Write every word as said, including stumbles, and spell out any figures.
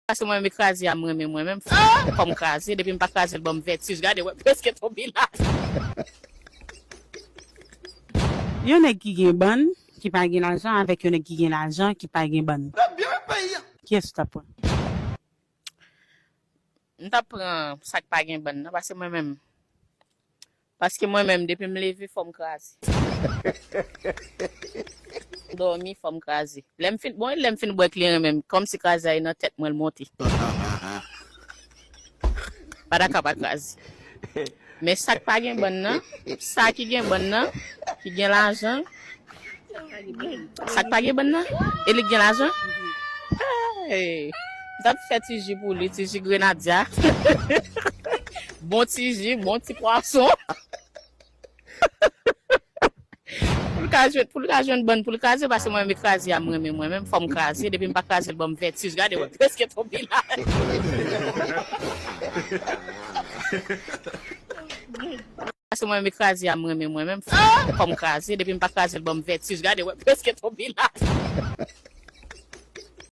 Paske mwen menm kraze a m renmen mwen menm. Fò m kraze, depi m pa kraze l ban m vètij. Gade, wè, preske tonbe la. Yon nèg ki gen bann, ki pa gen lajan, avèk yon nèg ki gen lajan, ki pa gen bann. Kiyès ou t ap pran? M t ap pran sa k pa gen bann nan, paske mwen menm, paske mwen menm, depi m leve, fò m kraze. Dòmi, fò m kraze. Lè m fin, bon, lè m fin bwè kleren menm, kòmsi kraze a e nan tèt mwen l monte. Pa ta ka pa kraze. Men sa k pa gen bann nan, sa ki gen bann nan, ki gen lajan, sa k pa gen bann nan, e li k gen lajan. Hey! M t ap fè ti ji pou li, ti ji grenadya. Bon ti ji, bon ti pwason. Pou l ka jwenn, pou l ka jwenn bann pou l kraze, paske mwen menm kraze a m renmen mwen menm, fò m kraze, depi m pa kraze l ban m vètij, gade, wè, preske tonbe la. Paske mwen menm kraze a m renmen mwen menm, fò m kraze, depi m pa kraze l ban m vètij, gade, wè, preske tonbe la.